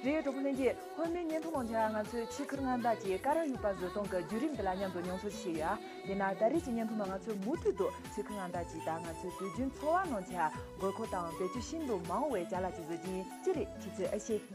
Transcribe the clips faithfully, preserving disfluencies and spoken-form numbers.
རེད། གྲོགས་པོ་ལྷན་རྒྱས། སྔོན་མའི་བརྙན་ཐུང་ནང་བཞིན་ང་ཚོས་ཆོས་ཁུར་མངའ་བདག་གིས་ཀ་ར་ཡུ་པ་བཟོ་སྟངས་ཀྱི་བརྒྱུད་རིམ་འདི་ལ་མཉམ་དུ་མྱོང་ཚོར་ཞིག་བྱས་ཡོད། ཡིན་ནའང་ད་རེས་ཀྱི་བརྙན་ཐུང་ནང་ང་ཚོས་མུ་མཐུད་དུ་ཆོས་ཁུར་མངའ་བདག་གིས་ད་ང་ཚོའི་དུས་རྒྱུན་འཚོ་བ་ནང་བཞིན་དགོས་མཁོ་དང་བེད་སྤྱོད་ཤིན་ཏུ་མང་བའི་ཅ་ལག་ཅིག་བཟོ་གི་ཡིན། ཅི་རེད། ཁྱེད་ཚོས་ཨེ་ཤེས།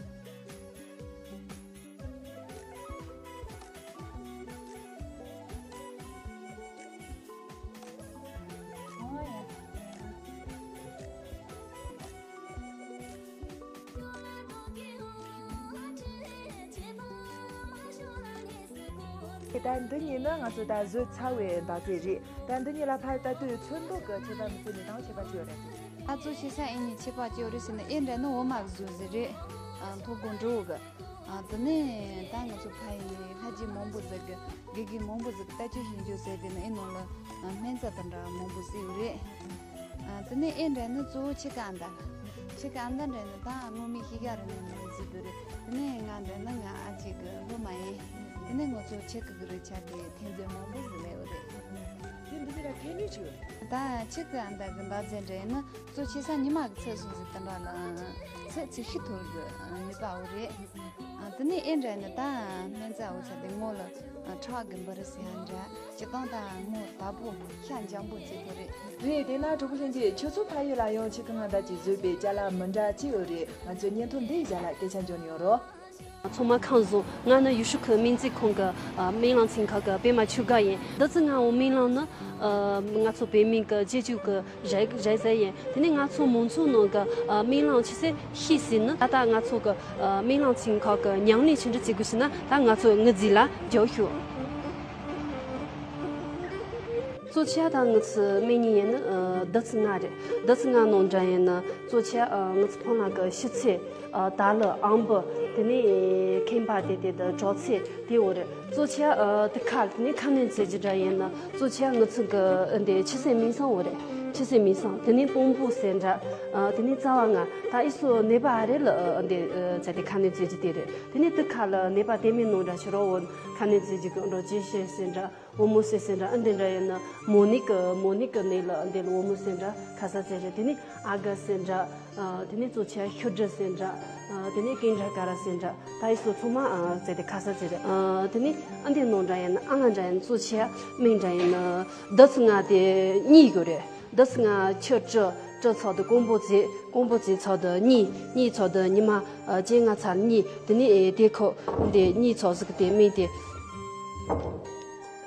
ད་འདི་གཉིས་ནི་ང་ཚོ་ད་བཟོས་ཚར་བའི་འདག་རྫས་རེད། ད་འདི་གཉིས་ལ་ཕར་ལྟ་དུས་ཚོན་མདོག་གི་ཁྱད་པར་མི་ཚེ་མི་དང་ཁྱད་པར་ཅི་ཡོད་རེད། ཨ་ཚོ་ཤེས་ས་ཨེ་ནི་ཁྱད་པར་ཅི་ཡོད་རེད་ཟེར་ན། ཨེ་འདྲ་ནི་འོ་མ་གི་བཟོས་ཟེར་རེད། ཨ་མཐོ་སྒང་འགྲོ་གི། ཨ་དེ་ནས་ད་ང་ཚོ་ཕ་ཡི་ལྷ་རྗེ་མང་པོ་ཟིག་གི་དགེ་རྒན་མང་པོ་ཟིག་ལྟ་སྐྱོང་ཞིབ་འཇུག་ཟེར་དེ་ནི་ཨེ་ནང་ལ་སྨན་རྩྭ་དང་འདྲ་མང་པོ་ཟིག་ཡོད་རེད། ཨ་དེ་ནས་ཨེ་འདྲ་ནི་གཙོ་བོ་ཁྱི་ག་ཨ་མདའ་ལ། ཁྱི་ག་ཨ་མདའ་འདྲ་ནི་ད་སྔོན་མའི་ཤི་ག་ར་ནི་མི་ཟིག་དུ་རེད། དེ་ནས་ང་འདྲ་ནི་ང་ཨ་ཅེ་གི་སློབ་མ་ཡིན། དེ་ནས་ང་ཚོ་ཁྱི་གི་གི་རི་ཆ་དེ་ཐེན་རྫས་མང་པོ་ཟིག་ལས་ཡོད་རེད། དེ་འདི་ཚོ་ལ་ཐེན་ནུས་ཆེ་བ། ད་ཁྱི་ག་ཨ་མདའ་གི་འདག་རྫས་འདྲ་ནི། གཙོ་ཆེ་ས་ཉི་མ་གི་ཚད་སོང་ཟིག་དེ་འདྲ་ལ་ཚད་ཚིག་ཤི་ཐོར་གི་ནུས་པ་འོ་རེད། ཨ་དེ་ནས་ཨེ་འདྲ་ནི་ད་སྨན་རྩྭ་འོ་ཚ་དེ་ངོ་ལ་ཁྲག་གི་འབུ་རི་ཟེར་ཡ་འདྲ་སྤྱི་བཏང་ད་ངོ་དྭགས་པོ་ཤ་འཇམ་པོ་བྱེད་ཐུབ་རེད། རེད། དེས་ན་གྲོགས་པོ་ལྷན་རྒྱས། ཁྱོད་ཚོ་ཕ་ཡུལ་ལ་ཡང་ཆོས་ཁུར་མངའ་བདག་གིས་བཟོས་པའི་ཅ་ལག་མི་འདྲ་ཅི་ཡོད་རེད། ང་ཚོའི་བརྙན་ཐུང་འདིའི་ཞལ་ལ་སྐད་ཆ་འཇོག་ནས་ཡོང་རོགས། ཚང་མ་ཁམས་བཟང་། ང་ནི་ཡུལ་ཤུལ་གི་སྨན་རྩིས་ཁང་གི་ཨ་སྨན་རླངས་ཚན་ཁག་གི་པད་མ་ཆོས་དགའ་ཡིན། འདི་ཚོ་ང་འོ་སྨན་རླངས་ནི་ཨ་ང་ཚོ་བོད་སྨན་གི་རྗེས་འཇུག་གི་རེད་རེད་ཟེར་ཡིན། དེ་ནས་ང་ཚོ་མང་ཚོགས་ནང་གི་ཨ་སྨན་རླངས་ཆུ་ཚད་ཤེས་ཟིན་ནི། ད་ལྟ་ང་ཚོ་གི་ཨ་སྨན་རླངས་ཚན་ཁག་གི་ཉམས་ལེན་ཆི་འདྲ་བྱེད་དགོས་ཟེར་ན། ད་ང་ཚོ་ངོས་འཛིན་ལ་རྒྱག་ཤོག། གཙོ་ཆེ་ད་ང་ཚོ་སྨན་གཉིས་ཡིན་ནི་ཨ་ལྡུམ་རྩི་ལྔ་རེད། ལྡུམ་རྩི་ལྔ་ནང་འདྲ་ཡིན་ནི་གཙོ་ཆེ་ཨ་ང་ཚོ་ཕོ་ལྷ་གི་ཤི་ཚད། ཨ་ད་ལོ་ཨམ་བུ། དེ་ནས་ཁེམ་པ་དེ་དེ་དང་གྲོ་ཚེ་དེ་འོ་རེད། གཙོ་ཆེ་ཨ་དེ་ཁ་དེ་ནས་ཁ་སྣོན་བྱེད་རྒྱུ་འདྲ་ཡིན་ན་གཙོ་ཆེ་ང་ཚོ་གི་ཨ་འདི་ཆུ་སེར་མིང་སང་འོ་རེད། ཆུ་སེར་མིང་སང་། དེ་ནས་སྤོམ་པོ་ཟེར་འདྲ། ཨ་དེ་ནས་རྩ་བ་ལྔ། ད་ཨི་སོ་ནད་པ་ཨ་རེ་ལ་ཨ་འདི་ཨ་བྱས་ཏེ་ཁ་སྣོན་བྱེད་རྒྱུ་དེ་རེད། དེ་ནས་དེ་ཁ་ལ་ནད་པ་དེ་མིན་ནོ་འདྲ་ཕྱི་རོ་འོ་ཁ་སྣོན་བྱེད་རྒྱུ་གི་འགྲོ་ཅི་ཤེས་ཟེར་འདྲ། བུ་མོ་སེ་ཟེར་འདྲ་ཨ་འདི་འདྲ་ཡིན་ན་མོ་ནིག་གི་མོ་ནིག་གི་ནད་ལ་ཨ་འདི་ལ་བུ་མོ་ཟེར་འདྲ་ཁ་ས་ཟེར་རེད། དེ་ནས་ཨ་ག་ཟེར་འདྲ། ཨ་དེ་ནས་གཙོ་ཆེ་ཤུ་འདྲི་ཟེར་འདྲ། ཨ་དེ་ནས་ཀིང་འདྲ་ཀ་ར་ཟེར་འདྲ། ད་ཡི་སོ་ཚང་མ་ཨ་ཟེར་ཏེ་ཁ་ས་ཟེར་རེད། ཨ་དེ་ནས་ཨ་འདི་ནང་འདྲ་ཡིན་ན་ཨ་ང་འདྲ་ཡིན་གཙོ་ཆེ་མིང་འདྲ་ཡིན་ན་ལྡུམ་རྩི་ལྔ་དེ་གཉིས་ཡོད་རེད། ལྡུམ་རྩི་ལྔ་ཆུ་དྲི་དྲི་ཚོགས་དུ་ཀོང་པོ་ཙེ། ཀོང་པོ་ཙེ་ཚོགས་དུ་གཉིས། གཉིས་ཚོགས་དུ་ཉི་མ་ཨ་བཅོ་ལྔ་ཚར་གཉིས། དེ་ནས་ཨེ་དེ་ཁོ་འདི་གཉིས་ཚོགས་ཟིག་དེ་མིན་དེ།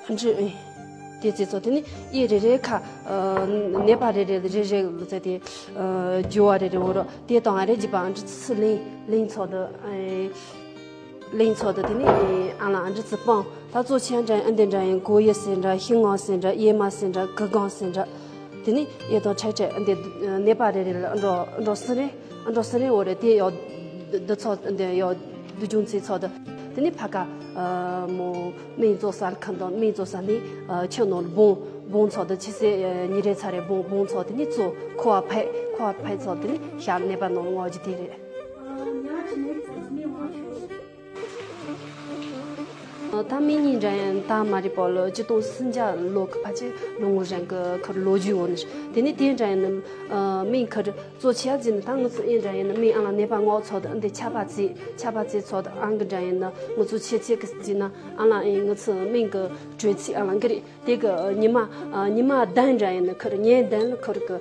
འདྲི་ཨེ་དེ་ཙེ་ཚོགས། དེ་ནས་ཨེ་རེ་རེ་ཁ་ཨ་ནད་པ་རེ་རེ་རེ་རེ་ལ་ཙེ་དེ་ཨ་རྒྱུ་བ་རེ་རེ་འོ་རོ་དེ་དང་ཨ་རེ་རྒྱུ་བ་འདྲི་ཚི་ལིང་ལིང་ཚོགས་དུ་ཨེ། ལིང་ཚོགས་དུ། དེ་ནས་ཨ་ལ་འདྲི་ཚི་སྤང་། ད་གཙོ་ཆེ་འདྲ་ཨ་འདི་འདྲ་ཡིན། གོ་ཡི་ཟེར་འདྲ། ཤིང་ངོ་ཟེར་འདྲ། གཡེར་མ་ཟེར་འདྲ། གི་གང་ཟེར་འདྲ། དེ་ནས་ཨེ་དང་ཁྲེ་ཁྲེ་ཨ་འདི་ནད་པ་རེ་རེ་ལ་འགྲོ་འགྲོ་སི་རེ་འགྲོ་སི་རེ་འོ་རེ་དེ་ཡོ་འདི་ཚོགས་འདི་ཡོ་འདི་ཅུང་ཚེ་ཚོགས་དུ། དེ་ནས་ཕ་ཀ་མོ་སྨན་བཙོ་ས་ཁང་དང་སྨན་བཙོ་ས་ནས་ཆུ་ནོར་བོང་བོང་ཚོགས་དུ། ཆུ་ཚེ་ཉི་རེ་ཚ་རེ་བོང་བོང་ཚོགས། དེ་ནས་བཙོ་ཁོ་བ་ཕེ་ཁོ་བ་ཕེ་ཚོགས། དེ་ནས་ཤ་ནད་པ་ནང་ལ་ངོ་རྒྱུ་དེ་རེད། ད་སྨན་གཉིས་འདྲ་ཡང་ད་མ་རེད་པོ་ལོ་ཆིག་སྟོང་སུམ་བརྒྱ་ལོ་གི་ཕལ་ཆེར་ལོ་ངོ་རང་གི་ཁར་ལོ་རྒྱུས་འོ་ནི། དེ་ནས་དེ་འདྲ་ཡང་ནི་སྨན་ཁར་གཙོ་ཆེ་ཟིན་ད་ང་ཚོ་ཨེ་འདྲ་ཡང་ནི་སྨན་ཨ་ལ་ནད་པ་ངོ་ཚོགས་དུ་འདི་ཆ་པ་ཙི་ཆ་པ་ཙི་ཚོགས་དུ་ཨང་གི་འདྲ་ཡང་ནི་ང་ཚོ་ཆེ་ཆེ་གི་ཟིན་ན་ཨ་ལ་ཨེ་ང་ཚོ་སྨན་གི་དྲོད་ཚད་ཨ་ལ་འགི་རེད། དེ་གི་ཉི་མ་ཉི་མ་གདན་འདྲ་ཡིན་ན་ཁུར་ཉིན་གདན་ལ་ཁུར་གི་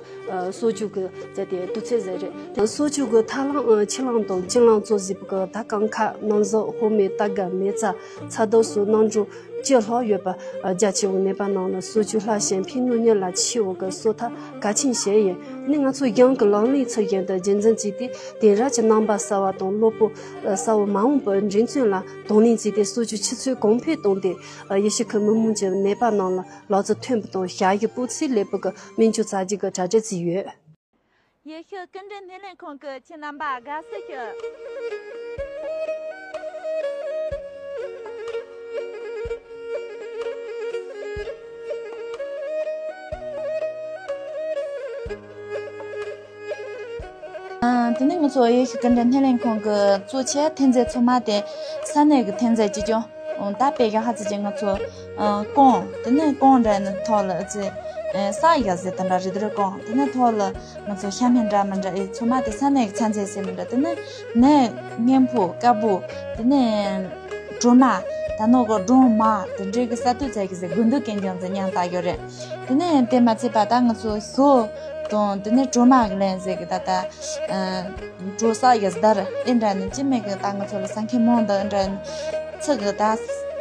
གསོ་བཅུག་གི་བྱས་ཏེ་དུས་ཚོད་ཟེར་རེད། གསོ་བཅུག་གི་ཐར་ལམ་ཕྱི་ལམ་དང་ཕྱི་ལམ་གཙོ་བཟོས་པ་གི་ད་གང་ཁ་ནང་བཟོ་ཧོ་མེ་ཏ་ག་མེ་ཙ་ཚ་རྡོ་སོགས་སྣ་འདྲེན་བཅུ་ལྷག་ཡོད་པ། རྒྱ་ཆེ་བའི་ནད་པ་རྣམས་ལ་གསོ་བཅུག་སླ་ཞིང་ཕན་ནུས་ཉིད་ལ་ཆེ་བ་གི་གསོ་ཐབས་གལ་ཆེན་ཞིག་ཡིན། ནི་ང་ཚོ་གཞུང་གི་ལག་ལེན་ཚུལ་བཞིན་དུ་རྒྱུན་འཛིན་བྱས་ཏེ་དེང་རབས་ཀྱི་རྣམ་པ་གསར་བ་དང་གློ་བུར་གསར་བ་མ་འོངས་པར་འགྲེམས་སྟོན་ལ་དང་ལེན་བྱས་ཏེ་གསོ་བཅུག་ཆུ་ཚད་གོང་འཕེལ་བཏང་སྟེ། ཡུལ་ཤུལ་གྱི་མི་མང་གི་ནད་པ་རྣམས་ལ་ལག་རྩལ་ཐོན་པ་དང་ཞབས་ཞུ་སྤུས་ཚད་ལེགས་པོ་གི་སྨན་བཅོས་བྱ་རྒྱུ་གི་གྲ་སྒྲིག་བྱས་ཡོད། ཡུལ་ཤུལ་སྐྱེལ་འདྲེན་སྣེ་ལེན་ཁང་གི་ཁྱེད་རྣམ་པ་དགའ་བསུ་ཞུ། ཨ། དེ་ནས་ང་ཚོ་ཡུལ་ཤུལ་སྐྱེལ་འདྲེན་སྣེ་ལེན་ཁང་གི་གཙོ་ཆེ་ཐོན་རྫས་ཚང་མ་དེ་ས་གནས་ཀྱི་ཐོན་རྫས་ཅིག་ཀྱང་ ཨོ་ད་དཔེ་ཡག་ཧ་ཙི་ཅན་ང་ཚོ་ཨ་རྐང་དེ་ནས་རྐང་འདྲ་ནི་ཐོག་ལ་ཨ་ཙི་ཨ་ས་ཡ་ཟེར་དེ་འདྲ་རི་དེ་རུ་རྐང་དེ་ནས་ཐོག་ལ་ང་ཚོ་ཤ་མེད་འདྲ་མི་འདྲ་ཨེ་ཚོ་མ་དེ་ས་གནས་ཀྱི་ཚན་རྩལ་ཟེར་མི་འདྲ་དེ་ནས་ནས་སྔན་པོ་དཀར་པོ་དེ་ནས་གྲོ་མ་ད་ནོ་གི་སྒྲོན་མ་དེ་འདྲའི་གི་ས་དུས་ཚད་གི་ཟེར་དགུན་དུས་གན་ཀྱང་ཟེར་མཉམ་བཏགས་ཡོད་རེད། དེ་ནས་དེ་མ་ཚད་པ་ད་ང་ཚོ་ཟོ་དང་དེ་ནས་གྲོ་མ་གི་ལན་ཟེར་གི་ད་ད། གྲོ་ས་ཡི་སྡར་ཨེ་འདྲ་ནི་ཅི་མེད་གི་ད་ང་ཚོ་ལ་ས་མཁན་མང་དུ་ཨེ་འདྲ་ནི་ཚིག་གི་ད་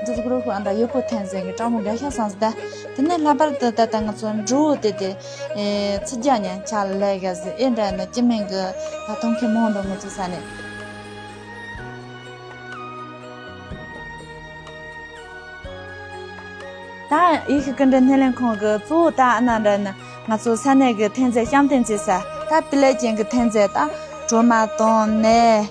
འདི་ཚོ་གི་རོ་ཁོ་ཨ་འདྲ་ཡོད་པོ་འཐེན་ཟེར་གི་སྤྲང་མོ་འགའ་ཤ་སང་ཟེར་ད། དེ་ནས་ལྷག་པར་དུ་ད་ད་ང་ཚོ་འགྲོ་དེ་དེ་ཚིག་རྒྱ་ཉན་ཆ་ལས་ག་ཟེར་ཨེ་འདྲ་ནི་ཅི་མེད་གི་ད་མཐོང་མཁན་མང་དུ་ང་ཚོ་ས་ནས། ད་ཡེ་ཤུ་སྐུ་མགྲོན་སྣེ་ལེན་ཁང་གི་གཙོ་བོ་ད་ཨ་ན་འདྲ་ནི་ང་ཚོ་ས་གནས་ཀྱི་འཐེན་རྫས་བཤམས་སྟོན་བྱེད་ས་ད་སྤུས་ལེགས་ཅན་གྱི་འཐེན་རྫས་ད་གྲོ་མ་དང་ནས་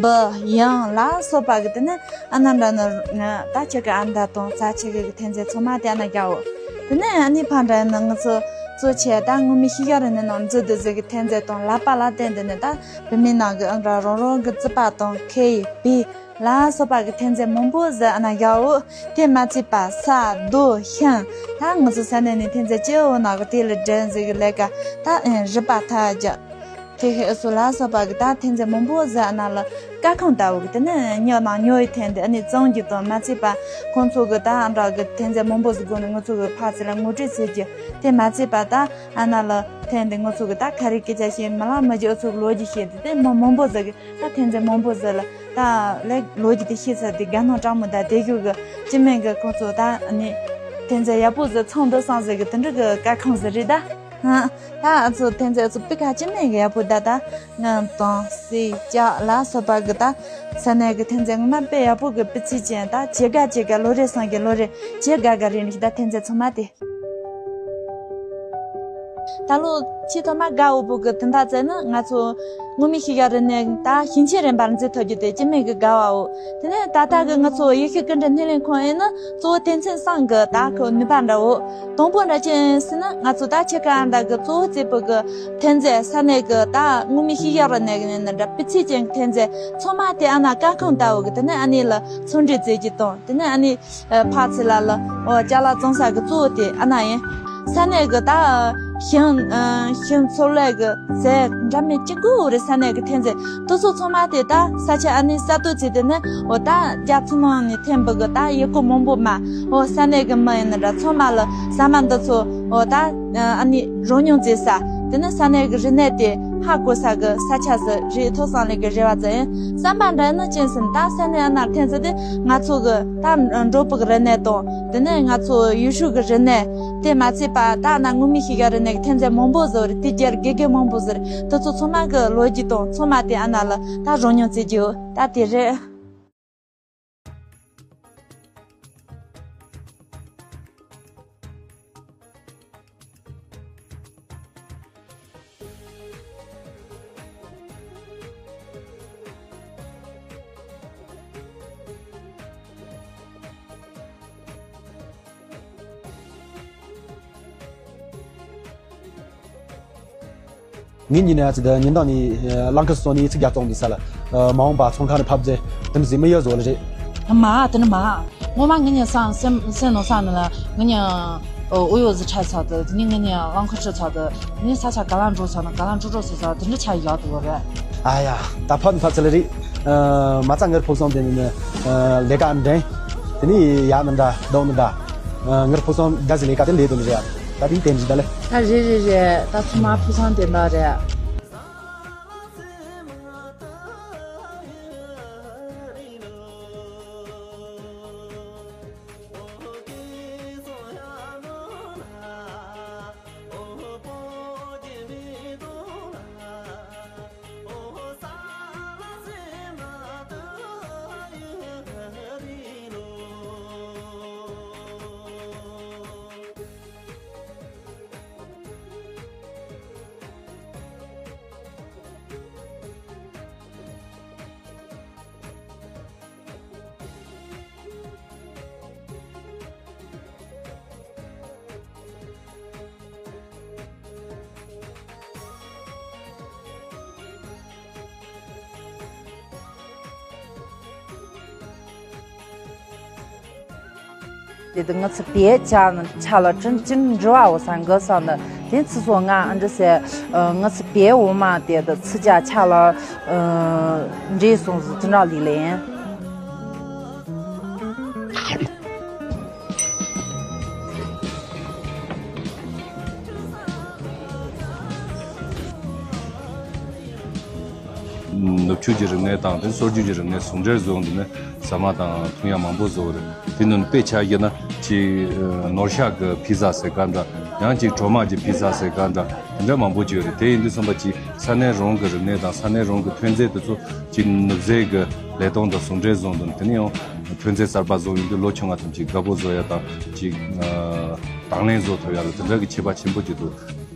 འབུ་ཡང་ལ་སོགས་པ་གི་དེ་ནི་ཨ་ན་འདྲ་ནི་ད་ཁྱེད་ཀྱི་ཨ་མདའ་དང་རྩ་ཆེ་གི་འཐེན་རྫས་ཚང་མ་དེ་ཨ་ན་རྒྱག་འོ། དེ་ནི་ཨ་ནི་ཕ་འདྲ་ནི་ང་ཚོ་གཙོ་ཆེ་ད་ངོ་མི་ཤི་ཡ་རི་ནི་ནང་འཛུལ་དུ་ཟིག་གི་འཐེན་རྫས་དང་ལག་པ་ལ་བརྟེན་དེ་ནི་ད་བུད་མེད་ནང་གི་ཨ་འདྲ་རང་རང་གི་རྩིད་པ་དང་ཁེ་ཡི་བི། ལ་སོགས་པ་གི་འཐེན་རྫས་མང་པོ་ཟིག་ཨ་ན་ཡག་འོ། དེ་མ་ཚད་པ་ས་རྡོ་ཤིང་ད་ང་ཚོ་ས་གནས་ནས་འཐེན་རྫས་སྐྱེ་བོ་ནག་གི་དེ་ལ་འདྲེན་ཟིག་གི་ལས་ཀ་ད་ཨེ་རི་པ་ཐ་རྒྱ། དེ་ཧེ་ཨུ་སུ་ལ་སོགས་པ་གི་ད་འཐེན་རྫས་མང་པོ་ཟིག་ཨ་ན་ལ་ཀ་ཁང་ལྟ་བུ་གི་དེ་ནི་ཉོ་ནང་ཉོ་ཡི་འཐེན་དེ་ཨ་ནི་གཙང་རྒྱུ་དང་མ་ཚད་པ་ཁོང་ཚོ་གི་ད་ཨ་འདྲ་གི་འཐེན་རྫས་མང་པོ་ཟིག་དགོས་ནི་ང་ཚོ་གི་ཕ་ཚི་ལ་ངོ་སྤྲོད་བྱེད་རྒྱུ་དེ་མ་ཚད་པ་ད་ཨ་ན་ལ་འཐེན་དེ་ང་ཚོ་གི་ད་ཁ་རི་སྐད་ཆ་བཤད་མི་ལ་མི་རྒྱུ་ཨུ་ཚོ་གི་ལོ་རྒྱུས་བཤད་དེ་དེ་མི་མང་པོ་ཟིག་གི་ད་འཐེན་རྫས་མང་པོ་ཟེར་ལ་ད་ལེགས་ལོ་རྒྱུས་དེ་ཤེས་ཚར་དེ་དགའ་སྣང་སྤྲང་མོ་ད་དེ་གུ་གི་སྤྱི་མེད་གི་ཁོང་ཚོ་ད་ནི་འཐེན་རྫས་ཡག་པོ་ཟེར་ཚང་འདུག་སང་ཟེར་གི་དེ་འདྲ་གི་དཀའ་ཁང་ཟེར་རེད་ད། ཧ་ད་ཨ་ཚོ་འཐེན་རྫས་ཨ་ཚོ་པི་ཁ་སྤྱི་མེད་གི་ཡག་པོ་ད་ད་ང་དང་སི་ལྕགས་ལ་སོགས་པ་གི་ད་ས་གནས་གི་འཐེན་རྫས་ངོ་མ་དཔེ་ཡག་པོ་གི་སྤུས་ཚད་ཅན་ད་ཇེ་དགའ་ཇེ་དགའ་ལོ་རེ་སང་གི་ལོ་རེ་ཇེ་དགའ་དགའ་རེད་ནི་ད་འཐེན་རྫས་ཚང་མ་དེ། ད་ལོ་ཆེས་ཐོག་མ་དགའ་འོ་བོ་གི་དོན་དག་བཙལ་ན་ང་ཚོ་ངོ་མི་ཤི་ག་རི་ནས་ད་ཞིང་ཆེན་རིམ་པར་འཛུལ་ཐུབ་རྒྱུ་དེ་སྤྱི་མེད་གི་དགའ་བའོ། དེ་ནས་ད་ལྟ་གི་ང་ཚོ་ཡེ་ཤུ་སྐུ་མགྲོན་སྣེ་ལེན་ཁང་ཨེ་ནི་གཙོ་བོ་དོན་ཚན་གསུམ་གི་ད་ཁོ་ནུས་པ་འདྲ་བོ། དང་པོ་འདྲ་ཅན་ཟེར་ན་ང་ཚོ་ད་ཆེ་ཁ་འདྲ་གི་གཙོ་བོ་རྩེ་ཕུ་གི་འཐེན་རྫས་ས་གནས་གི་ད་ངོ་མི་ཤི་ག་རི་ནས་གི་ནས་འདྲ་སྤུས་ཚད་ཅན་གི་འཐེན་རྫས་ཚང་མ་དེ་ཨ་ན་ཀ་ཁང་ལྟ་བུ་གི་དེ་ནས་ཨ་ནི་ལ་ཚོང་འབྲེལ་བཙལ་རྒྱུ་དང་དེ་ནས་ཨ་ནི། ཕ་ཚི་ལ་ལ་ཨོ་ཅ་ལག་བཙོང་ས་གི་གཙོ་བོ་དེ་ཨ་ན་ཡིན། ས་གནས་གི་ད་ཤིང་ཤིང་འཚོ་ལས་གི་ཟས་འདྲ་མིན་གཅིག་པུ་རེད། ས་གནས་གི་འཐེན་རྫས་དེ་ཚོ་ཚང་མ་དེ་ད་ས་ཆ་ཨ་ནི་ས་སྟོད་ཚེ་དེ་ནི་ཨོ་ད་རྒྱ་ཚ་ནང་ནས་འཐེན་པ་གི་ད་ཡི་གེ་མང་པོ་མ་ཨོ་ས་གནས་གི་མི་ཡིན་ན་འདྲ་ཚང་མ་ལ་ཟ་མ་འདི་ཚོ་ཨོ་ད་ཨ་ནི་རོ་མྱོང་བཙལ་ས་དེ་ནི་ས་གནས་གི་རིག་གནས་དེ། ཧ་གོ་ས་གི་ས་ཆ་ཟིག་རེད། ཐོག་སང་ལས་གི་རེ་བ་ཙམ་ཡིན། བསམ་པ་འདྲ་ནི་ཅན་ཟིན་ད་ས་གནས་ཨ་ན་འཐེན་ཟིན་དེ་ང་ཚོ་གི་ད་འགྲོ་ཕུག་རིག་གནས་དང་དེ་ནས་ང་ཚོ་ཡུལ་ཤུལ་གི་རིག་གནས་དེ་མ་ཚད་པ་ད་ཨ་ན་ངོ་མི་ཤི་ག་རི་ནས་གི་འཐེན་རྫས་མང་པོ་ཟིག་རེད། དེ་རྒྱལ་དགེ་རྒན་མང་པོ་ཟིག་རེད། དེ་ཚོ་ཚང་མ་གི་ལོ་རྒྱུས་དང་ཚང་མ་དེ་ཨ་ན་ལ་ད་རོ་མྱོང་བཙལ་རྒྱུ་ད་དེ་རེད། ངའི་ཉིན་ནས་ཚིག་ཉིན་དང་ནི་གླང་ཁ་སོ་ནི་ཚིག་རྒྱ་བཙོང་དུ་ས་ལ་མ་འོངས་པ་ཚོང་ཁང་ནས་ཕབ་རྗེས་དེ་མི་ཟིན་མི་ཡོད་བཟོ་ལ་རེད། མ་དེ་ནི་མ་ངོ་མ་ངི་ཉིན་སང་སེམས་སེམས་ནང་སང་ནི་ལ་ངི་ཉིན་ཨོ་ཡོ་ཟི་ཁྲ་ཚ་དུ་དེ་ནི་ངི་ཉིན་གླང་ཁ་ཁྲི་ཚ་དུ་དེ་ནི་ས་ཆ་ག་ལ་འགྲོ་ཚ་ནི་ག་ལ་འགྲོ་འགྲོ་སི་ཚ་དེ་འདྲ་ཆ་ཡག་དུ་བ་རེད། ཨ་ཡ་ད་ཕབ་ནི་ཕབ་ཚ་ལ་རེད། མ་རྩ་ངར་ཕུག་སོང་དེ་ནི་ལས་ཀ་འདྲེན་དེ་ནི་ཡག་ནི་འདྲ་ལྡོག་ནི་འདྲ། ངར་ཕུག་སོང་ད་ཟི་ལས་ཀ་དེ་ལས་དུ་ནི་རེད། ད་དེ་བསྟན་གྱི་ད་ལེ། ད་རེད་རེད་རེད། ད་ཚང་མ་ཕུག་སོང་དེ་འདྲ་རེད། དེ་ང་ཚོ་བལ་ཆ་ཆ་ལ་ཅིན་ཅིན་འབྲི་བ་འོ་ས་འགའ་ས་ནི་དེ་ཚི་སོ་ང་ཨ་འདྲ་སེ་ང་ཚོ་བལ་འོ་མ་དེ་དུ་ཚི་ཆ་ཆ་ལ་འདྲེས་སོང་ཟི་ཙི་འདྲ་ལི་ལེན། ནུབ་ཕྱོགས་ཀྱི་རིག་གནས་དང་དེ་སྲོལ་རྒྱུན་གྱི་རིག་གནས་ཟུང་འབྲེལ་བཟོ་འདི་ནི་ཟ་མ་དང་འཐུང་ཡག་མང་པོ་བཟོ་བ་རེད། དེ་ནི་དཔེ་ཆ་བཞག་ན་ཅིག་ནོར་ཤག་གི་ཕི་ཛ་ཟེར་ག་འདྲ། ཡང་ཅིག་གྲོ་མ་གི་ཕི་ཛ་ཟེར་ག་འདྲ། དེ་འདྲ་མང་པོ་ཅིག་ཡོད་རེད། དེ་ཡིན་དུས་ཙམ་པ་ཅིག་ས་གནས་རང་གི་རིག་གནས་དང་ས་གནས་རང་གི་ཐོན་རྫས་དེ་ཚོ་ཅིག་ནུབ་རྫས་ཀྱི་ལས་སྟངས་དང་ཟུང་འབྲེལ་བཟོ་འདུག་དེ་ནི་ཡང་ཐོན་རྫས་གསར་པ་བཟོ་ཡོང་དུས་ལོ་ཆུང་བ་ཙམ་ཅིག་དགའ་པོ་བཟོ་ཡ་དང་ཅིག་དང་ལེན་བཟོ་ཐུབ་ཡ་ལ་དེ་འདྲ་གི་ཁྱད་པར་ཆེན་པོ་ཅིག་འདུག